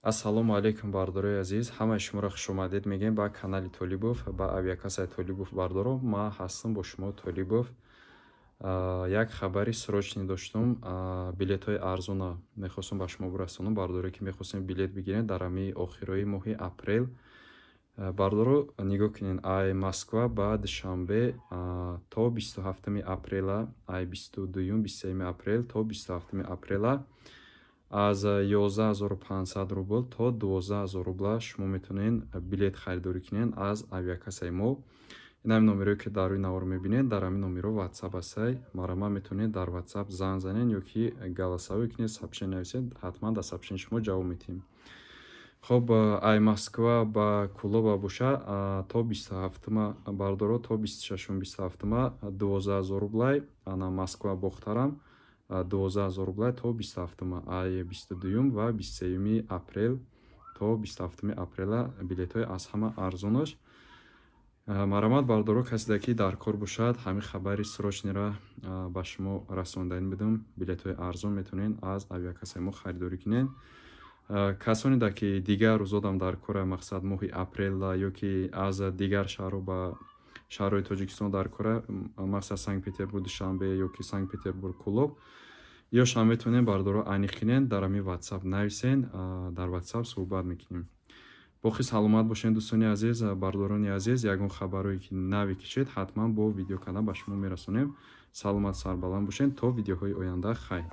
Ассалому алайкум, бардорои азиз, ҳамаи шуморо хушомадед мегӯем ба канали Толибов, ба авиакассаи Толибов. Бардоро, ман ҳастам бо шумо Толибов. Як хабари срочный доштум, билетҳои арзона мехостам ба шумо бирасонам. Бардоре ки мехостем билет бигирем дар ҳамаи охирои моҳи апрел, бардоро, нигоҳ кунед: ай Москва ба Душанбе то 27-уми апрела, ай 22-юм, 23-юми апрел то 27-уми апрела аз 11 500 рубл то 12 000 рубла шумо метавонед билет харидорӣ кунед аз авиакассаи мо. Ин ҳамин номерое ки дар рӯи навор мебинед, дар ҳамин номеро WhatsApp ҳастай. Марҳамат, метавонед дар WhatsApp занг занед ё ки голосовой кунед, сообщение нависед, ҳатман дар сообщение шумо ҷавоб медиҳем. Хоб, ай Москва ба Кулоба боша, то 27-ума, бардоро, то 26-ум, 27-ума 12 000 рублай. Ана Москва Бохтарам 12 000 рублай то 27-ума, ай 22-юм ва 23-юми апрел то 27-уми апрела билетҳои аз ҳама арзонаш. Марҳамат, бардоро, каседе ки дар кор бошад, ҳамин хабари срочный ро ба шумо расонданӣ будам. Билетҳои арзон метавонед аз авиакассаи мо харидорӣ кунед. Касоне ки дигар рӯзодам дар кора, мақсад, моҳи апрелла ё ки аз дигар шаҳрҳо ба шаҳрҳои Тоҷикистон дар кора, мақсад, Санкт Петербург Душанбе ё ки Санкт Петербург Кулоб, ёшам метавонед, бардоро, аниқ кунед, дар ҳамин WhatsApp нависен, дар WhatsApp суҳбат мекунем. Боқӣ саломат бошед, дӯстони азиз, бардорони азиз. Ягон хабарое ки наве кишед, ҳатман бо видео кардан ба шумо мерасонем. Саломат, сарбаланд бошед, то видеоҳои оянда, хайр.